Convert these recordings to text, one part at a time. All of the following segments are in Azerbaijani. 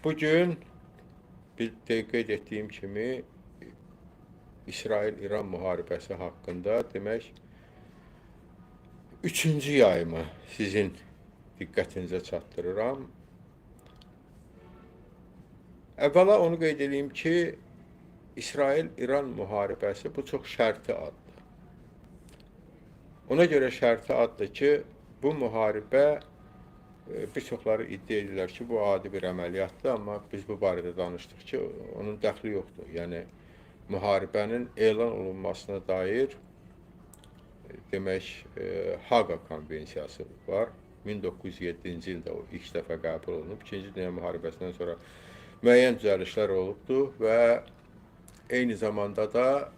Bugün bir də qeyd etdiyim kimi İsrail-İran müharibəsi haqqında demək üçüncü yayımı sizin diqqətinizə çatdırıram. Əvvəla onu qeyd edeyim ki, İsrail-İran müharibəsi bu çox şərti addır. Ona görə şərti addır ki, bu müharibə bir çoxları iddia edirlər ki, bu adi bir əməliyyatdır, amma biz bu barədə danışdıq ki, onun dəxli yoxdur. Yəni müharibənin elan olunmasına dair demək Haqa konvensiyası var. 1907-ci ildə o ilk dəfə qəbul olunub. İkinci Dünya müharibəsindən sonra müəyyən düzəlişlər olubdu və eyni zamanda da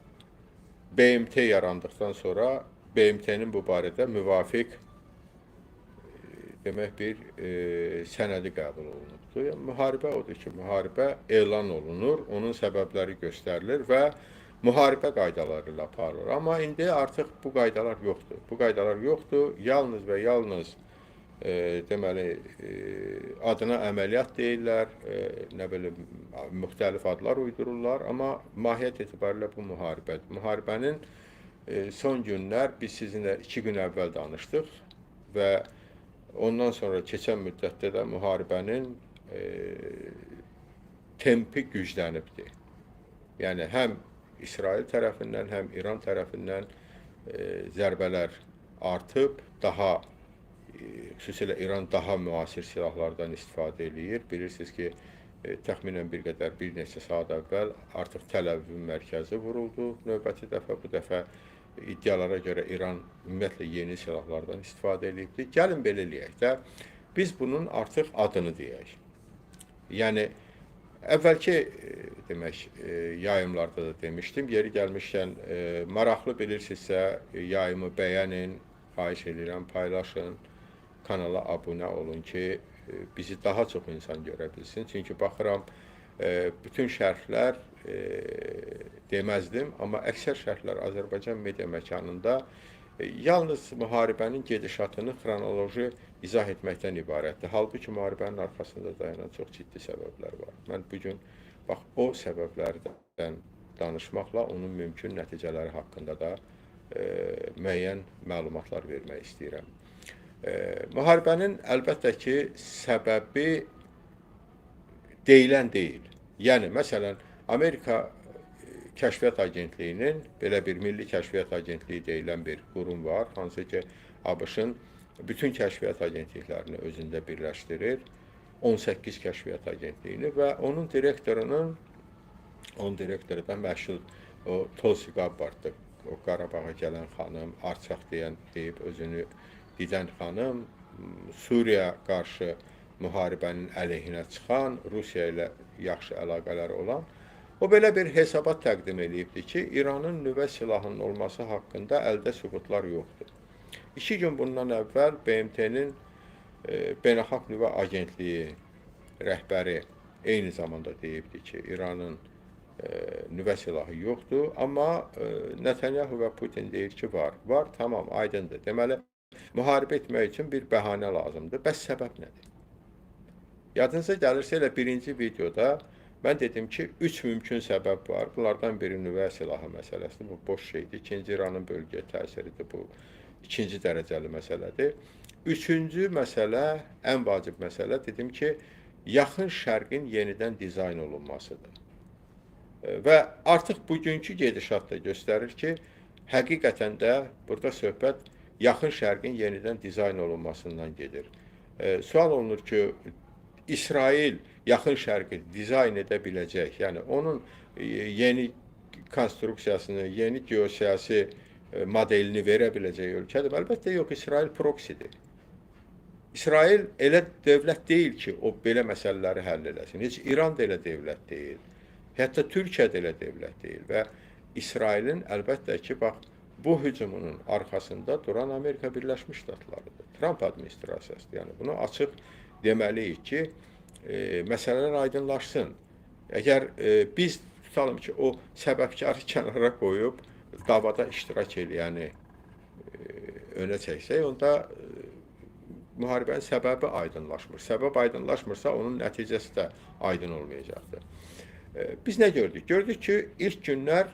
BMT yarandıqdan sonra BMT-nin bu barədə müvafiq demək bir sənədi qəbul olunubdur. Yəni, müharibə odur ki, müharibə elan olunur, onun səbəbləri göstərilir və müharibə qaydaları ilə aparılır. Amma indi artıq bu qaydalar yoxdur. Bu qaydalar yoxdur. Yalnız və yalnız deməli adına əməliyyat deyirlər, nə bilim müxtəlif adlar uydururlar, amma mahiyyət etibarilə bu müharibədir. Müharibənin son günlər biz sizinlə 2 gün əvvəl danışdıq və ondan sonra keçən müddətdə də müharibənin tempi güclənibdir. Yəni həm İsrail tərəfindən, həm İran tərəfindən zərbələr artıb, daha xüsusilə İran daha müasir silahlardan istifadə eləyir. Bilirsiniz ki, təxminən bir qədər bir neçə saat əvvəl artıq Təl-Əvivin mərkəzi vuruldu. Növbəti dəfə bu dəfə iddialara görə İran ümumiyyətlə yeni silahlardan istifadə eləyibdi. Gəlin belə eləyək də, biz bunun artıq adını deyək. Yəni əvvəlki demək yayımlarda da demişdim. Yeri gəlmişkən maraqlı bilirsinizsə yayımı bəyənin, xahiş edirəm, paylaşın, kanala abunə olun ki, bizi daha çox insan görə bilsin. Çünki baxıram bütün şərhlər deməzdim, amma əksər şərhlər Azərbaycan media məkanında yalnız müharibənin gedişatını xronoloji izah etməkdən ibarətdir. Halbuki müharibənin arxasında dayanan çox ciddi səbəblər var. Mən bu gün bax o səbəblərdən danışmaqla onun mümkün nəticələri haqqında da müəyyən məlumatlar vermək istəyirəm. Müharibənin əlbəttə ki, səbəbi deyilən deyil. Yəni məsələn Amerika Kəşfiyyat Agentliyinin belə bir Milli Kəşfiyyat Agentliyi deyilən bir qurum var, hansı ki ABŞ-ın bütün kəşfiyyat agentliklərini özündə birləşdirir. 18 kəşfiyyat agentliyini və onun direktorunun onun direktoru da məşhur o Tulsi Gabbarddır. O Qarabağa gələn xanım, Arçaq deyən deyib özünü didən xanım, Suriya qarşı müharibənin əleyhinə çıxan, Rusiya ilə yaxşı əlaqələri olan o belə bir hesabat təqdim eləyibdi ki, İranın nüvə silahının olması haqqında əldə sübutlar yoxdur. 2 gün bundan əvvəl BMT-nin Beynəlxalq Nüvə Agentliyi rəhbəri eyni zamanda deyibdi ki, İranın nüvə silahı yoxdur, amma Netanyahu və Putin deyir ki, var. Var, tamam, aydındır. Deməli, müharibə etmək üçün bir bəhanə lazımdır. Bəs səbəb nədir? Yadınıza gəlirsə elə birinci videoda mən dedim ki, 3 mümkün səbəb var. Bunlardan biri nüvə silahı məsələsidir. Bu boş şeydir. İkinci İranın bölgəyə təsiridir. Bu ikinci dərəcəli məsələdir. Üçüncü məsələ, ən vacib məsələ dedim ki, Yaxın Şərqin yenidən dizayn olunmasıdır. Və artıq bugünkü gedişat da göstərir ki, həqiqətən də burada söhbət Yaxın Şərqin yenidən dizayn olunmasından gedir. Sual olunur ki, İsrail Yaxın Şərqi dizayn edə biləcək, yəni onun yeni konstruksiyasını, yeni geosiyasi modelini verə biləcək ölkədir. Əlbəttə yox, İsrail proksidir. İsrail elə dövlət deyil ki, o belə məsələləri həll eləsin. Heç İran da elə dövlət deyil. Hətta Türkiyə də elə dövlət deyil və İsrailin əlbəttə ki, bax bu hücumunun arxasında duran Amerika Birləşmiş Ştatlarıdır. Tramp administrasiyasıdır. Yəni bunu açıq deməliyik ki, məsələlər aydınlaşsın. Əgər biz tutalım ki, o səbəbkarı kənara qoyub davada iştirak eləyəni önə çəksək, onda müharibənin səbəbi aydınlaşmır. Səbəb aydınlaşmırsa, onun nəticəsi də aydın olmayacaqdır. Biz nə gördük? Gördük ki, ilk günlər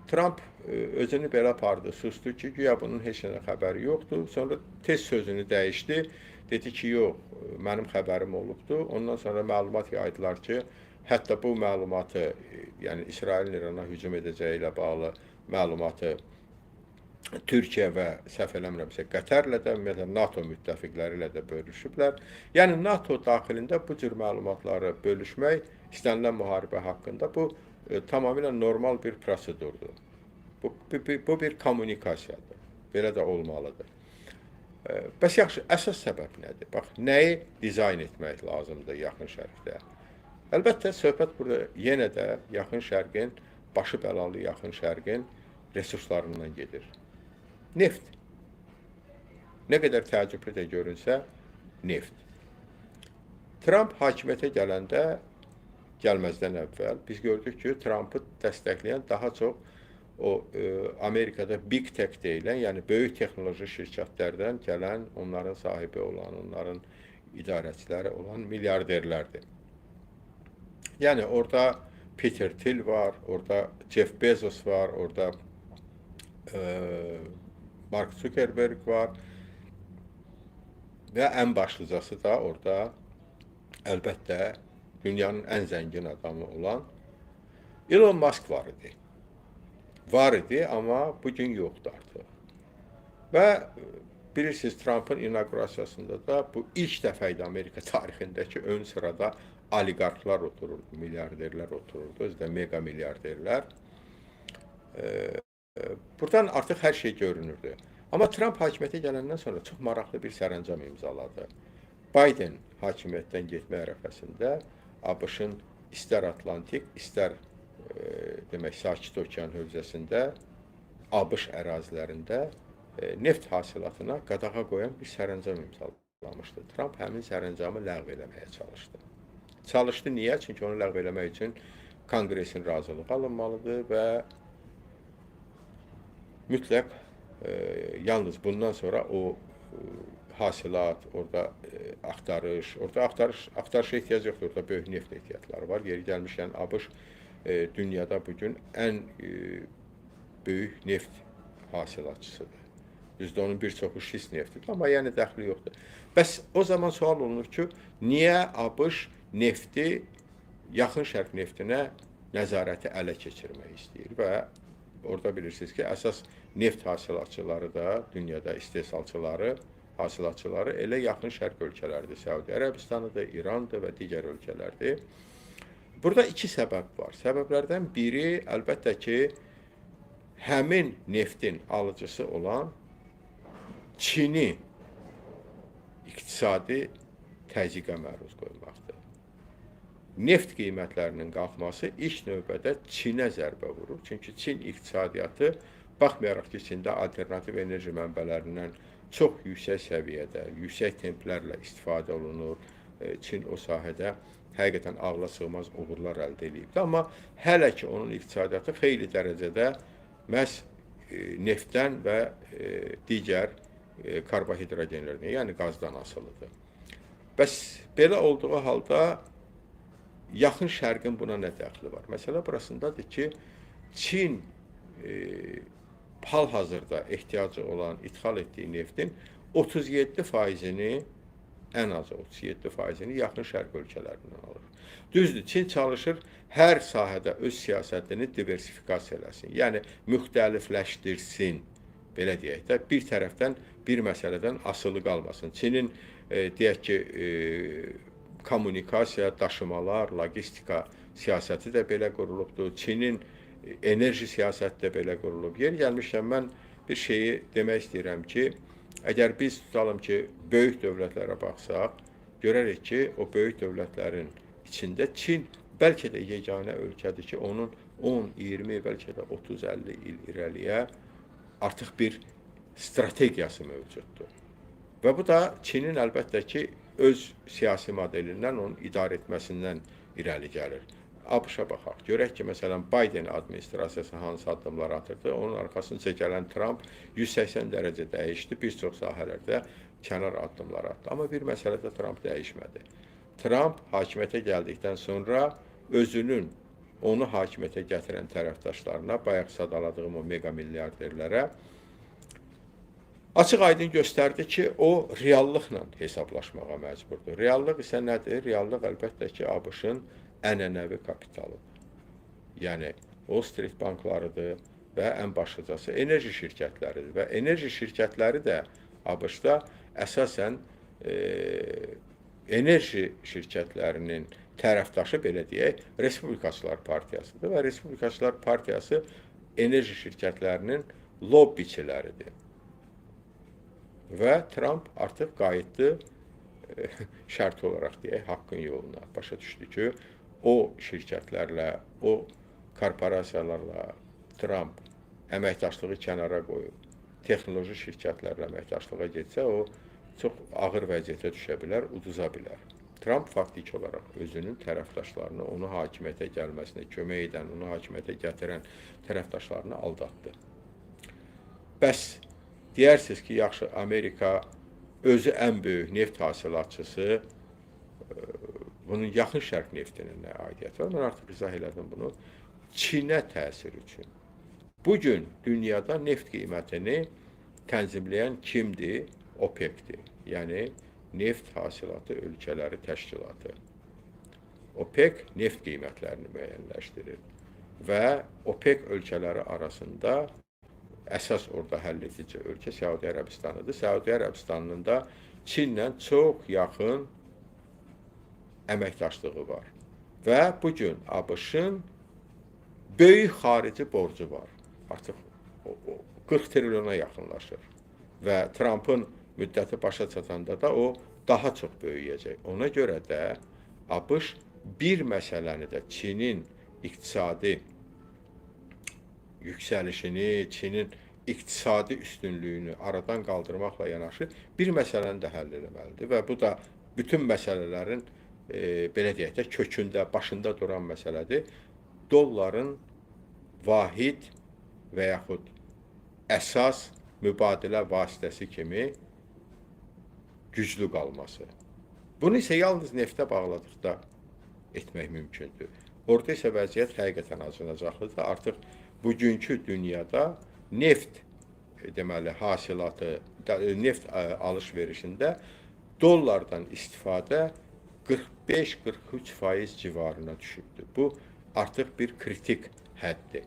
Tramp özünü belə apardı, sustu ki, güya bunun heç nə xəbəri yoxdur. Sonra tez sözünü dəyişdi. Dedi ki, yox, mənim xəbərim olubdur. Ondan sonra məlumat yaydılar ki, hətta bu məlumatı, yəni İsrailin İrana hücum edəcəyi ilə bağlı məlumatı Türkiyə və səhv eləmirəmsə Qətərlə də, ümumiyyətlə NATO müttəfiqləri ilə də bölüşüblər. Yəni NATO daxilində bu cür məlumatları bölüşmək istənilən müharibə haqqında bu tamamilə normal bir prosedurdur. Bu bir kommunikasiyadır. Belə də olmalıdır. Bəs yaxşı, əsas səbəb nədir? Bax, nəyi dizayn etmək lazımdır Yaxın Şərqdə? Əlbəttə, söhbət burada yenə də Yaxın Şərqin, başı bəlalı Yaxın Şərqin resurslarından gedir. Neft. Nə qədər təəccüblü də görünsə, neft. Tramp hakimiyyətə gələndə, gəlməzdən əvvəl biz gördük ki, Trampı dəstəkləyən daha çox o Amerikada Big Tech deyilən, yəni böyük texnoloji şirkətlərdən gələn, onların sahibi olan, onların idarəçiləri olan milyarderlərdir. Yəni orada Peter Thiel var, orada Jeff Bezos var, orada Mark Zuckerberg var və ən başlıcası da orada əlbəttə dünyanın ən zəngin adamı olan Elon Musk var idi. Var idi, amma bugün yoxdur artıq. Və bilirsiniz, Trumpın inaqurasiyasında da bu ilk dəfə idi Amerika tarixindəki ön sırada oliqarxlar otururdu, milyarderlər otururdu, özü də mega milyarderlər. Buradan artıq hər şey görünürdü. Amma Trump hakimiyyətə gələndən sonra çox maraqlı bir sərəncam imzaladı. Biden hakimiyyətdən getmək ərəfəsində ABŞ-ın istər Atlantik, istər demək Sakit Okean hövzəsində ABŞ ərazilərində neft hasilatına qadağa qoyan bir sərəncam imzalamışdı. Trump həmin sərəncamı ləğv eləməyə çalışdı. Çalışdı niyə? Çünki onu ləğv eləmək üçün Konqresin razılığı alınmalıdır və mütləq yalnız bundan sonra o hasilat, orada axtarış, orada axtarışa ehtiyac yoxdur, orada böyük neft ehtiyatları var. Yeri gəlmişkən ABŞ dünyada bugün ən böyük neft hasilatçısıdır. Düzdür, onun bir çoxu şist neftidir, amma yəni dəxli yoxdur. Bəs o zaman sual olunur ki, niyə ABŞ nefti, Yaxın Şərq neftinə nəzarəti ələ keçirmək istəyir və orada bilirsiniz ki, əsas neft hasilatçıları da, dünyada istehsalçıları, hasilatçıları elə Yaxın Şərq ölkələridir. Səudiyyə Ərəbistanıdır, İrandır və digər ölkələrdir. Burada iki səbəb var. Səbəblərdən biri əlbəttə ki, həmin neftin alıcısı olan Çini iqtisadi təzyiqə məruz qoymaqdır. Neft qiymətlərinin qalxması ilk növbədə Çinə zərbə vurur. Çünki Çin iqtisadiyyatı, baxmayaraq ki, Çində alternativ enerji mənbələrindən çox yüksək səviyyədə, yüksək templərlə istifadə olunur. Çin o sahədə həqiqətən ağla sığmaz uğurlar əldə eləyibdir. Amma hələ ki onun iqtisadiyyatı xeyli dərəcədə məhz neftdən və digər karbohidrogenlərdən, yəni qazdan asılıdır. Bəs belə olduğu halda Yaxın Şərqin buna nə dəxli var? Məsələ burasındadır ki, Çin hal-hazırda ehtiyacı olan, ithal etdiyi neftin 37%-ni, ən azı 37%-ni Yaxın Şərq ölkələrindən alır. Düzdür, Çin çalışır hər sahədə öz siyasətini diversifikasiya eləsin, yəni müxtəlifləşdirsin, belə deyək də, bir tərəfdən bir məsələdən asılı qalmasın. Çinin, deyək ki, kommunikasiya, daşımalar, logistika siyasəti də belə qurulubdur. Çinin enerji siyasəti də belə qurulub. Yeri gəlmişkən mən bir şeyi demək istəyirəm ki, əgər biz tutalım ki, böyük dövlətlərə baxsaq, görərik ki, o böyük dövlətlərin içində Çin bəlkə də yeganə ölkədir ki, onun 10, 20, bəlkə də 30, 50 il irəliyə artıq bir strategiyası mövcuddur. Və bu da Çinin əlbəttə ki, öz siyasi modelindən, onun idarə etməsindən irəli gəlir. ABŞ-a baxaq. Görək ki, məsələn, Biden administrasiyası hansı addımlar atırdı. Onun arxasınca gələn Trump 180 dərəcə dəyişdi bir çox sahələrdə. kənar addımlar atdı. Amma bir məsələdə Tramp dəyişmədi. Tramp hakimiyyətə gəldikdən sonra özünün onu hakimiyyətə gətirən tərəfdaşlarına, bayaq sadaladığım o mega milyarderlərə açıq-aydın göstərdi ki, o reallıqla hesablaşmağa məcburdur. Reallıq isə nədir? Reallıq əlbəttə ki, ABŞ-ın ənənəvi kapitalıdır. Yəni Wall Street banklarıdır və ən başlıcası enerji şirkətləridir. Və enerji şirkətləri də ABŞ-da əsasən enerji şirkətlərinin tərəfdaşı, belə deyək, Respublikaçılar Partiyasıdır və Respublikaçılar Partiyası enerji şirkətlərinin lobbiçiləridir. Və Tramp artıq qayıtdı, şərt olaraq deyək, haqqın yoluna. Başa düşdü ki, o şirkətlərlə, o korporasiyalarla Tramp əməkdaşlığı kənara qoyub, texnoloji şirkətlərlə əməkdaşlığa getsə, o çox ağır vəziyyətə düşə bilər, uduza bilər. Tramp faktiki olaraq özünün tərəfdaşlarını, onu hakimiyyətə gəlməsinə kömək edən, onu hakimiyyətə gətirən tərəfdaşlarını aldatdı. Bəs deyərsiniz ki, yaxşı, Amerika özü ən böyük neft hasilatçısı, bunun Yaxın Şərq neftinin nə aidiyyəti var? Mən artıq izah elədim bunu. Çinə təsir üçün. Bugün dünyada neft qiymətini tənzimləyən kimdir? OPEC-dir. Yəni Neft Hasilatı Ölkələri Təşkilatı. OPEC neft qiymətlərini müəyyənləşdirir və OPEC ölkələri arasında əsas orada həll edici ölkə Səudiyyə Ərəbistanıdır. Səudiyyə Ərəbistanının da Çinlə çox yaxın əməkdaşlığı var. Və bugün ABŞ-ın böyük xarici borcu var. Artıq o 40 trilyona yaxınlaşır. Və Trampın müddəti başa çatanda da o daha çox böyüyəcək. Ona görə də ABŞ bir məsələni də Çinin iqtisadi yüksəlişini, Çinin iqtisadi üstünlüyünü aradan qaldırmaqla yanaşı bir məsələni də həll etməlidir və bu da bütün məsələlərin belə deyək də kökündə, başında duran məsələdir. Dolların vahid və yaxud əsas mübadilə vasitəsi kimi güclü qalması. Bunu isə yalnız neftə bağladıqda etmək mümkündür. Orada isə vəziyyət həqiqətən acınacaqlıdır. Artıq bugünkü dünyada neft deməli hasilatı, neft alış-verişində dollardan istifadə 45-43% civarına düşübdür. Bu artıq bir kritik həddir.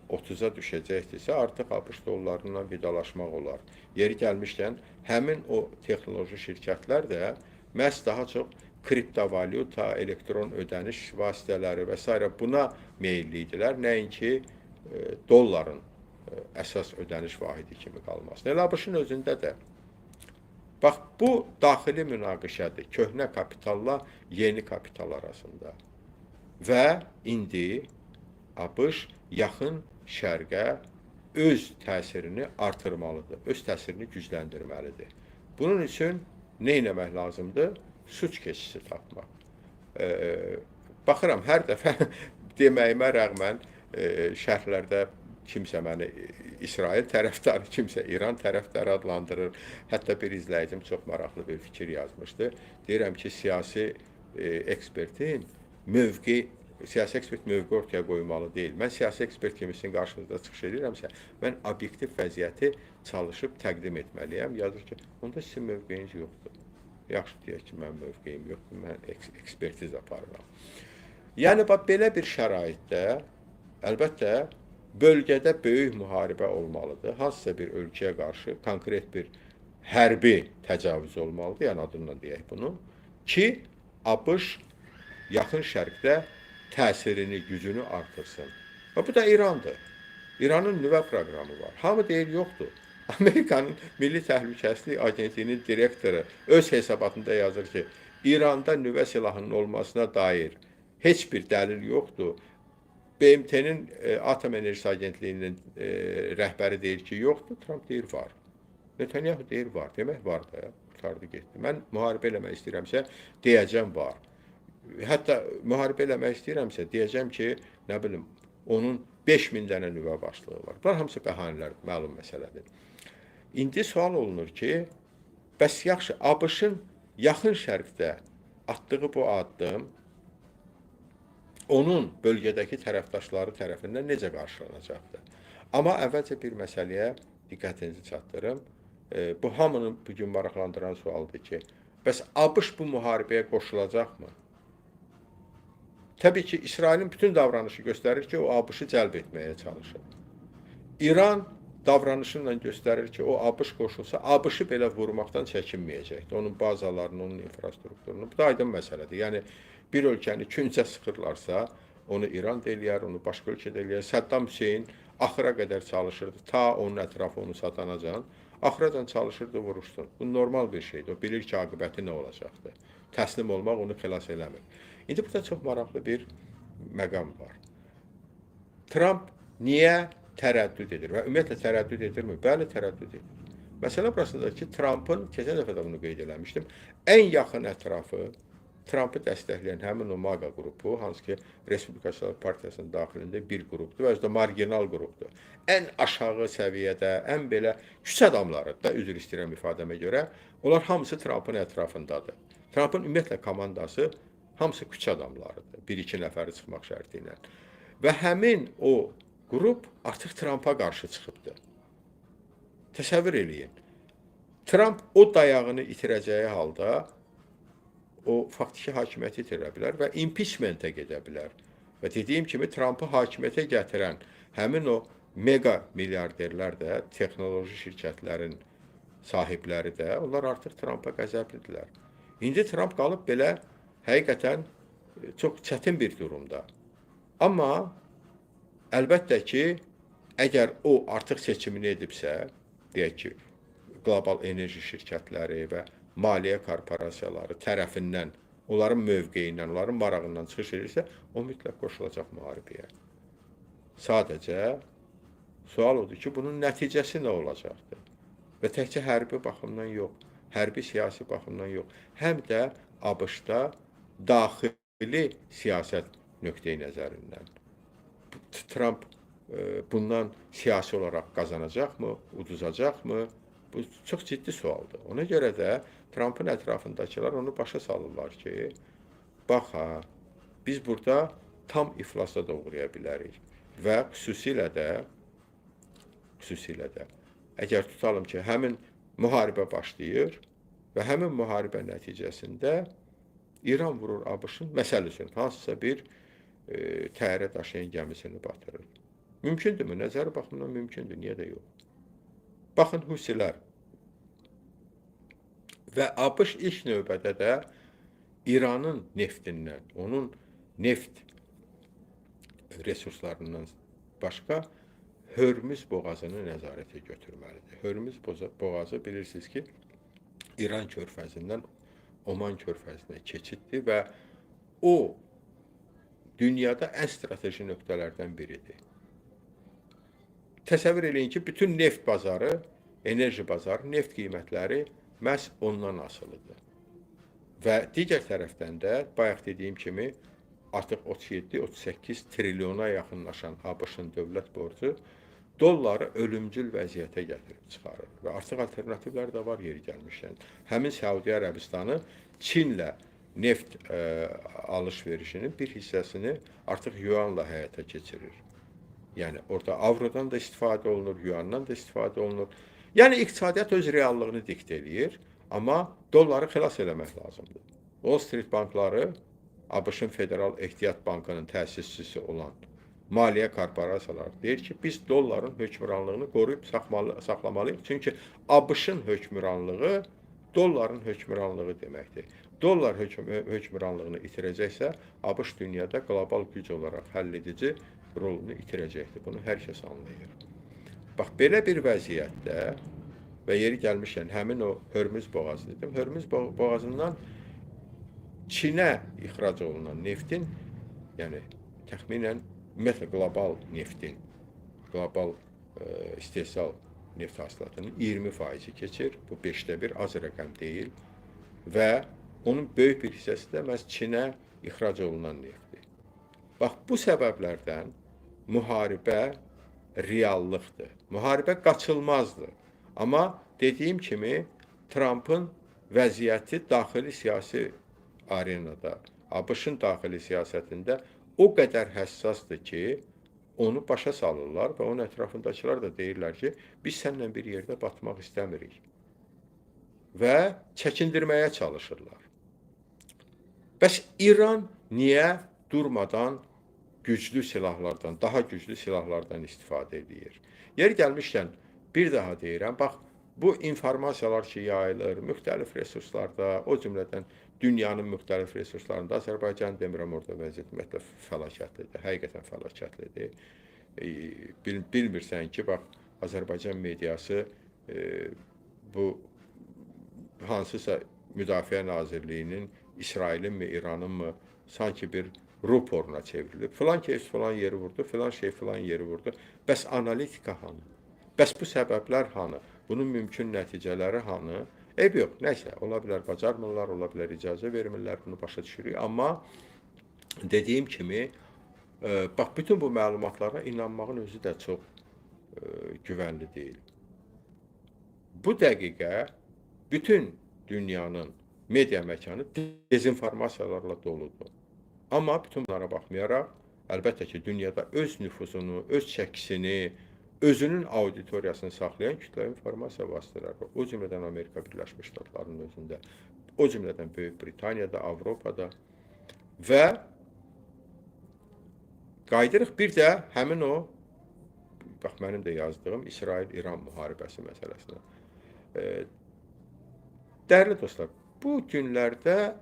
30-a düşəcəkdirsə, artıq ABŞ dollarından vidalaşmaq olar. Yeri gəlmişkən, həmin o texnoloji şirkətlər də məhz daha çox kriptovalyuta, elektron ödəniş vasitələri və s. buna meyilli idilər, nəinki dolların əsas ödəniş vahidi kimi qalmasına. Elə ABŞ-ın özündə də. Bax, bu daxili münaqişədir. Köhnə kapitalla yeni kapital arasında. Və indi ABŞ Yaxın Şərqə öz təsirini artırmalıdır, öz təsirini gücləndirməlidir. Bunun üçün nə etmək lazımdır? Suç keçisi tapmaq. Baxıram, hər dəfə deməyimə rəğmən şərhlərdə kimsə məni İsrail tərəfdarı, kimsə İran tərəfdarı adlandırır. Hətta bir izləyicim çox maraqlı bir fikir yazmışdı. Deyirəm ki, siyasi ekspertin mövqe, siyasi ekspert mövqe ortaya qoymalı deyil. Mən siyasi ekspert kimi sizin qarşınızda çıxış edirəmsə, mən obyektiv vəziyyəti çalışıb təqdim etməliyəm. Yazır ki, onda sizin mövqeyiniz yoxdur. Yaxşı, deyək ki, mənim mövqeyim yoxdur, mən ekspertiz aparıram. Yəni, bax, belə bir şəraitdə, əlbəttə, bölgədə böyük müharibə olmalıdır. Hansısa bir ölkəyə qarşı konkret bir hərbi təcavüz olmalıdır, yəni adından deyək bunu, ki, ABŞ Yaxın Şərqdə təsirini, gücünü artırsın. Və bu da İrandır. İranın nüvə proqramı var. Hamı deyir, yoxdur. Amerikanın Milli Təhlükəsizlik Agentliyinin direktoru öz hesabatında yazır ki, İranda nüvə silahının olmasına dair heç bir dəlil yoxdur. BMT-nin Atom Enerjisi Agentliyinin rəhbəri deyir ki, yoxdur. Tramp deyir, var. Netanyahu deyir, var. Demək, var da, qurtardı, getdi. Mən müharibə eləmək istəyirəmsə, deyəcəm, var. Hətta müharibə eləmək istəyirəmsə, deyəcəm ki, nə bilim, onun 5000 dənə nüvə başlığı var. Bunlar hamısı bəhanələr, məlum məsələdir. İndi sual olunur ki, Bəs yaxşı, ABŞ-ın Yaxın Şərqdə atdığı bu addım onun bölgədəki tərəfdaşları tərəfindən necə qarşılanacaqdır? Amma əvvəlcə bir məsələyə diqqətinizi çatdırım. Bu hamının bu gün maraqlandıran sualdır ki, bəs ABŞ bu müharibəyə qoşulacaqmı? Təbii ki, İsrailin bütün davranışı göstərir ki, o ABŞ-ı cəlb etməyə çalışır. İran davranışı ilə göstərir ki, o ABŞ qoşulsa, ABŞ-ı belə vurmaqdan çəkinməyəcəkdir. Onun bazalarını, onun infrastrukturunu. Bu da aydın məsələdir. Yəni bir ölkəni küncə sıxırlarsa, onu İran da eləyər, onu başqa ölkə də eləyər. Səddam Hüseyn axıra qədər çalışırdı, ta onun ətrafı onu satanacan. Axıracan çalışırdı, vuruşsun. Bu normal bir şeydir. O bilir ki, aqibəti nə olacaqdır. Təslim olmaq onu xilas eləmir. İndi burada çox maraqlı bir məqam var. Tramp niyə tərəddüd edir və ümumiyyətlə tərəddüd edirmi? Bəli, tərəddüd edir. Məsələ burasındadır ki, Trampın, keçən dəfə də bunu qeyd eləmişdim, ən yaxın ətrafı Trampı dəstəkləyən həmin o MAGA qrupu, hansı ki Respublikaçılar Partiyasının daxilində bir qrupdur və özü də marginal qrupdur. Ən aşağı səviyyədə, ən belə küçə adamları da, üzr istəyirəm ifadəmə görə, onlar hamısı Trampın ətrafındadır. Trampın ümumiyyətlə komandası hamısı küçə adamlarıdır, bir-iki nəfəri çıxmaq şərti ilə. Və həmin o qrup artıq Trampa qarşı çıxıbdır. Təsəvvür eləyin. Tramp o dayağını itirəcəyi halda o faktiki hakimiyyəti itirə bilər və impeachmentə gedə bilər. Və dediyim kimi Trampı hakimiyyətə gətirən həmin o mega milyarderlər də, texnoloji şirkətlərin sahibləri də, onlar artıq Trampa qəzəblidirlər. İndi Tramp qalıb belə həqiqətən çox çətin bir durumda. Amma əlbəttə ki, əgər o artıq seçimini edibsə, deyək ki, qlobal enerji şirkətləri və maliyyə korporasiyaları tərəfindən, onların mövqeyindən, onların marağından çıxış edirsə, o mütləq qoşulacaq müharibəyə. Sadəcə sual odur ki, bunun nəticəsi nə olacaqdır? Və təkcə hərbi baxımdan yox, hərbi siyasi baxımdan yox, həm də ABŞ-da daxili siyasət nöqteyi nəzərindən. Tramp bundan siyasi olaraq qazanacaqmı, uduzacaqmı? Bu çox ciddi sualdır. Ona görə də Trampın ətrafındakılar onu başa salırlar ki, bax ha, biz burada tam iflasa da uğraya bilərik. Və xüsusilə də əgər tutalım ki, həmin müharibə başlayır və həmin müharibə nəticəsində İran vurur ABŞ-ın, məsəl üçün, hansısa bir təyyarə daşıyan gəmisini batırır. Mümkündürmü? Nəzəri baxımdan mümkündür. Niyə də yox? Baxın, Husilər və ABŞ ilk növbədə də İranın neftindən, onun neft resurslarından başqa Hörmüz boğazını nəzarətə götürməlidir. Hörmüz boğazı bilirsiniz ki, İran körfəzindən Oman körfəzinə keçiddir və o dünyada ən strateji nöqtələrdən biridir. Təsəvvür eləyin ki, bütün neft bazarı, enerji bazarı, neft qiymətləri məhz ondan asılıdır. Və digər tərəfdən də, bayaq dediyim kimi, artıq 37-38 trilyona yaxınlaşan ABŞ-ın dövlət borcu dolları ölümcül vəziyyətə gətirib çıxarır. Və artıq alternativlər də var yeri gəlmişkən. Həmin Səudiyyə Ərəbistanı Çinlə neft alış-verişinin bir hissəsini artıq yuanla həyata keçirir. Yəni orada avrodan da istifadə olunur, yuandan da istifadə olunur. Yəni iqtisadiyyat öz reallığını diktə eləyir, amma dolları xilas eləmək lazımdır. Wall Street bankları ABŞ-ın Federal Ehtiyat Bankının təsisçisi olan maliyyə korporasiyaları deyir ki, biz dolların hökmranlığını qoruyub saxlamalıyıq. Çünki ABŞ-ın hökmranlığı dolların hökmranlığı deməkdir. Dollar hökmranlığını itirəcəksə, ABŞ dünyada qlobal güc olaraq həll edici rolunu itirəcəkdir. Bunu hər kəs anlayır. Bax, belə bir vəziyyətdə və yeri gəlmişkən həmin o Hörmüz boğazı dedim. Hörmüz boğazından Çinə ixrac olunan neftin, yəni təxminən ümumiyyətlə qlobal neftin, qlobal istehsal neft hasilatının 20% keçir. Bu 5də 1 az rəqəm deyil və onun böyük bir hissəsi də məhz Çinə ixrac olunan neftdir. Bax, bu səbəblərdən müharibə reallıqdır. Müharibə qaçılmazdır. Amma dediyim kimi Trampın vəziyyəti daxili siyasi arenada, ABŞ-ın daxili siyasətində o qədər həssasdır ki, onu başa salırlar və onun ətrafındakılar da deyirlər ki, biz səninlə bir yerdə batmaq istəmirik. Və çəkindirməyə çalışırlar. Bəs İran niyə durmadan güclü silahlardan, daha güclü silahlardan istifadə edir? Yer gəlmişkən bir daha deyirəm, bax, bu informasiyalar ki yayılır müxtəlif resurslarda, o cümlədən dünyanın müxtəlif resurslarında, Azərbaycan demirəm, orada vəziyyət ümumiyyətlə fəlakətlidir, həqiqətən fəlakətlidir. Bilmirsən ki, bax, Azərbaycan mediası bu hansısa Müdafiə Nazirliyinin İsrailin mi, İranın mı sanki bir ruporuna çevrilib. Filan keys filan yeri vurdu, filan şey filan yeri vurdu. Bəs analitika hanı? Bəs bu səbəblər hanı? Bunun mümkün nəticələri hanı? Eyb yox, nəysə, ola bilər bacarmırlar, ola bilər icazə vermirlər, bunu başa düşürük. Amma dediyim kimi, bax, bütün bu məlumatlara inanmağın özü də çox güvənli deyil. Bu dəqiqə bütün dünyanın media məkanı dezinformasiyalarla doludur. Amma bütün bunlara baxmayaraq, əlbəttə ki, dünyada öz nüfuzunu, öz çəkisini, özünün auditoriyasını saxlayan kütləvi informasiya vasitələri var. O cümlədən Amerika Birləşmiş Ştatlarının özündə, o cümlədən Böyük Britaniyada, Avropada və qayıdırıq bir də həmin o, bax mənim də yazdığım İsrail-İran müharibəsi məsələsinə. Dəyərli dostlar, bu günlərdə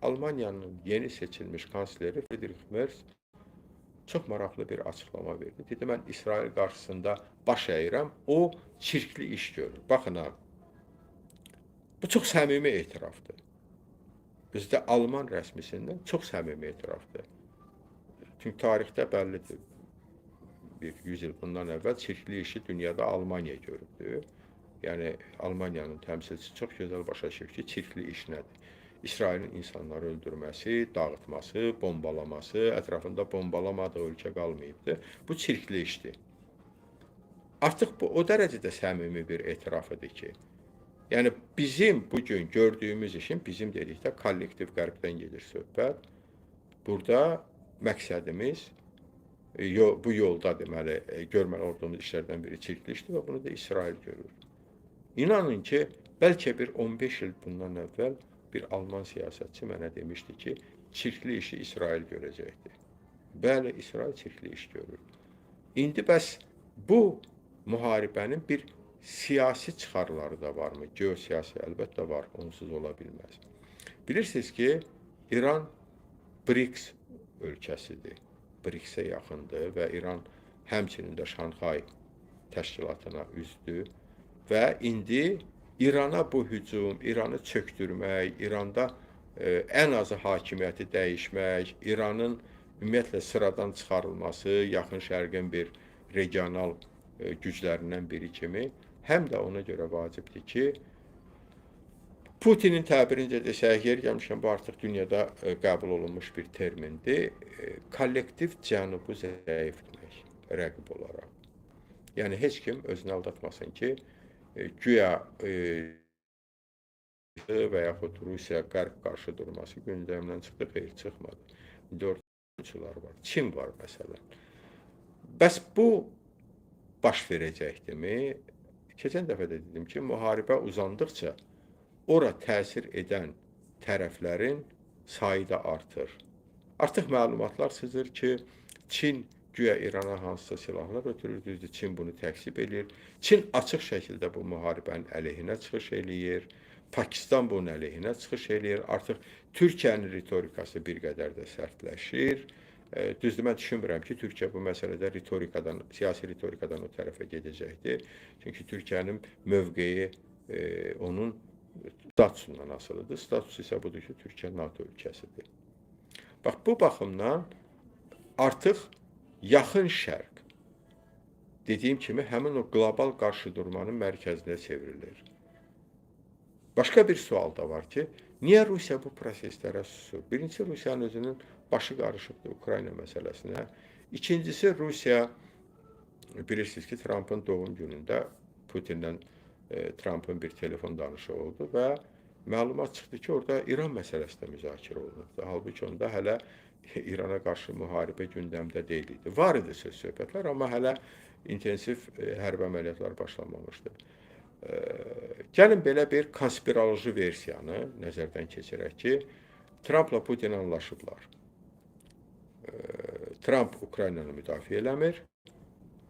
Almaniyanın yeni seçilmiş kansleri Friedrich Merz çox maraqlı bir açıqlama verdi. Dedi, mən İsrail qarşısında baş əyirəm, o çirkli iş görür. Baxın ha, bu çox səmimi etirafdır. Bizdə Alman rəsmisindən çox səmimi etirafdır. Çünki tarixdə bəllidir, bir 100 il bundan əvvəl çirkli işi dünyada Almaniya görübdür. Yəni, Almaniyanın təmsilçisi çox gözəl başa düşür ki, çirkli iş nədir? İsrailin insanları öldürməsi, dağıtması, bombalaması, ətrafında bombalamadığı ölkə qalmayıbdır. Bu çirkli işdir. Artıq bu o dərəcədə səmimi bir etiraf idi ki, yəni bizim bugün gördüyümüz işin, bizim dedikdə kollektiv qərbdən gedir söhbət. Burada məqsədimiz bu yolda deməli görməli olduğumuz işlərdən biri çirkli işdir və bunu da İsrail görür. İnanın ki, bəlkə bir 15 il bundan əvvəl bir Alman siyasətçi mənə demişdi ki, çirkli işi İsrail görəcəkdir. Bəli, İsrail çirkli iş görür. İndi bəs bu müharibənin bir siyasi çıxarları da varmı? Geosiyasi əlbəttə var, onsuz ola bilməz. Bilirsiniz ki, İran BRICS ölkəsidir. BRICS-ə yaxındır və İran həmçinin də Şanxay təşkilatına üzdür və indi İrana bu hücum, İranı çöktürmək, İranda ən azı hakimiyyəti dəyişmək, İranın ümumiyyətlə sıradan çıxarılması, Yaxın Şərqin bir regional güclərindən biri kimi, həm də ona görə vacibdir ki, Putinin təbirincə desək, yer gəlmişəm, bu artıq dünyada qəbul olunmuş bir termindir, kollektiv cənubu zəif etmək rəqib olaraq. Yəni, heç kim özünü aldatmasın ki, güya və yaxud Rusiya-Qərb qarşı durması gündəmdən çıxdı, xeyr, çıxmadı. İndi ortaçılar var, Çin var məsələn. Bəs bu baş verəcəkdimi? Keçən dəfə də dedim ki, müharibə uzandıqca ora təsir edən tərəflərin sayı da artır. Artıq məlumatlar sızır ki, Çin güya İrana hansısa silahlar ötürür, düzdür, Çin bunu təkzib eləyir. Çin açıq şəkildə bu müharibənin əleyhinə çıxış eləyir. Pakistan bunun əleyhinə çıxış eləyir. Artıq Türkiyənin ritorikası bir qədər də sərtləşir. Düzdür, mən düşünmürəm ki, Türkiyə bu məsələdə ritorikadan, siyasi ritorikadan o tərəfə gedəcəkdir. Çünki Türkiyənin mövqeyi onun statusundan asılıdır. Status isə budur ki, Türkiyə NATO ölkəsidir. Bax, bu baxımdan artıq Yaxın Şərq, dediyim kimi, həmin o qlobal qarşıdurmanın mərkəzinə çevrilir. Başqa bir sual da var ki, niyə Rusiya bu proseslərə susur? Birincisi, Rusiyanın özünün başı qarışıbdır Ukrayna məsələsinə. İkincisi, Rusiya, bilirsiniz ki, Trumpın doğum günündə Putinlə Trumpın bir telefon danışığı oldu və məlumat çıxdı ki, orada İran məsələsi də müzakirə olunubdur. Halbuki onda hələ İrana qarşı müharibə gündəmdə deyil idi. Var idi söz söhbətlər, amma hələ intensiv hərbi əməliyyatlar başlamamışdı. Gəlin belə bir konspiroloji versiyanı nəzərdən keçirək ki, Trumpla Putin anlaşıblar. Trump Ukraynanı müdafiə eləmir,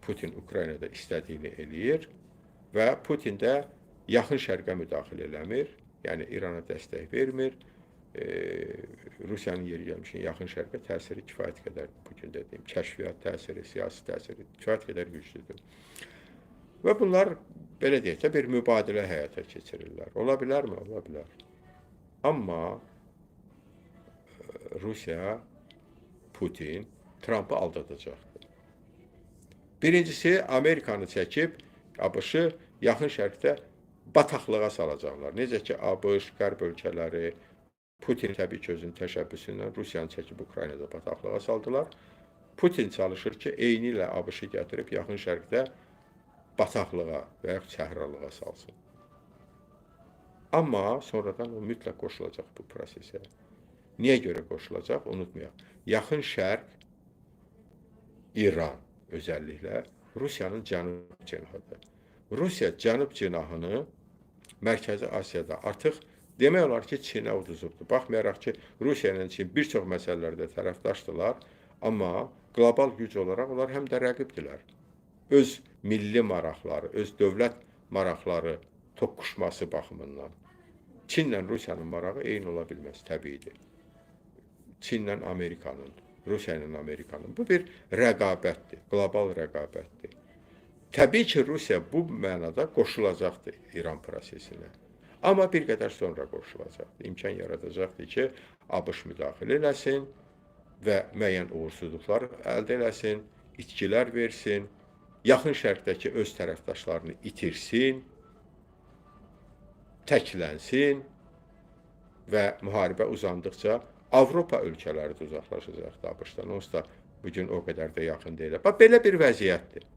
Putin Ukraynada istədiyini eləyir və Putin də Yaxın Şərqə müdaxilə eləmir, yəni İrana dəstək vermir. Rusiyanın yeri gəlmişkən Yaxın Şərqə təsiri kifayət qədər, bugün dediyim, kəşfiyyat təsiri, siyasi təsiri kifayət qədər güclüdür. Və bunlar, belə deyək də, bir mübadilə həyata keçirirlər. Ola bilərmi? Ola bilər. Amma Rusiya, Putin Trumpı aldadacaqdır. Birincisi, Amerikanı çəkib ABŞ-ı Yaxın Şərqdə bataqlığa salacaqlar. Necə ki, ABŞ, Qərb ölkələri, Putin təbii ki, özünün təşəbbüsü ilə Rusiyanı çəkib Ukraynada bataqlığa saldılar. Putin çalışır ki, eyni ilə ABŞ-ı gətirib Yaxın Şərqdə bataqlığa və yaxud səhralığa salsın. Amma sonradan o mütləq qoşulacaq bu prosesə. Niyə görə qoşulacaq? Unutmayaq. Yaxın Şərq, İran özəlliklə Rusiyanın cənub cinahıdır. Rusiya cənub cinahını Mərkəzi Asiyada artıq demək olar ki, Çinə uduzubdur. Baxmayaraq ki, Rusiya ilə Çin bir çox məsələlərdə tərəfdaşdılar, amma qlobal güc olaraq onlar həm də rəqibdirlər. Öz milli maraqları, öz dövlət maraqları toqquşması baxımından Çinlə Rusiyanın marağı eyni ola bilməz, təbiidir. Çinlə Amerikanın, Rusiya ilə Amerikanın. Bu bir rəqabətdir, qlobal rəqabətdir. Təbii ki, Rusiya bu mənada qoşulacaqdır İran prosesinə. Amma bir qədər sonra qoşulacaqdır. İmkan yaradacaqdır ki, ABŞ müdaxilə eləsin və müəyyən uğursuzluqlar əldə eləsin, itkilər versin, Yaxın Şərqdəki öz tərəfdaşlarını itirsin, təklənsin və müharibə uzandıqca Avropa ölkələri də uzaqlaşacaqdır ABŞ-dan. Onsuz da bugün o qədər də yaxın deyil. Bax, belə bir vəziyyətdir.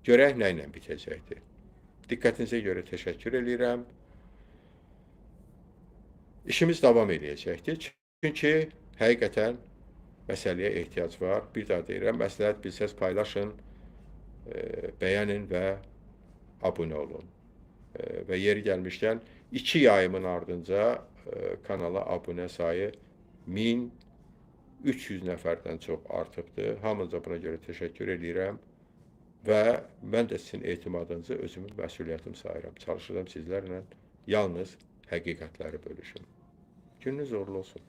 Görək nə ilə bitəcəkdir. Diqqətinizə görə təşəkkür eləyirəm. İşimiz davam eləyəcəkdir. Çünki həqiqətən məsələyə ehtiyac var. Bir daha deyirəm, məsləhət bilsəz paylaşın, bəyənin və abunə olun. Və yeri gəlmişkən 2 yayımın ardınca kanala abunə sayı 1300 nəfərdən çox artıbdır. Hamınıza buna görə təşəkkür eləyirəm. Və mən də sizin etimadınızı özümün məsuliyyətim sayıram. Çalışıram sizlərlə yalnız həqiqətləri bölüşüm. Gününüz uğurlu olsun.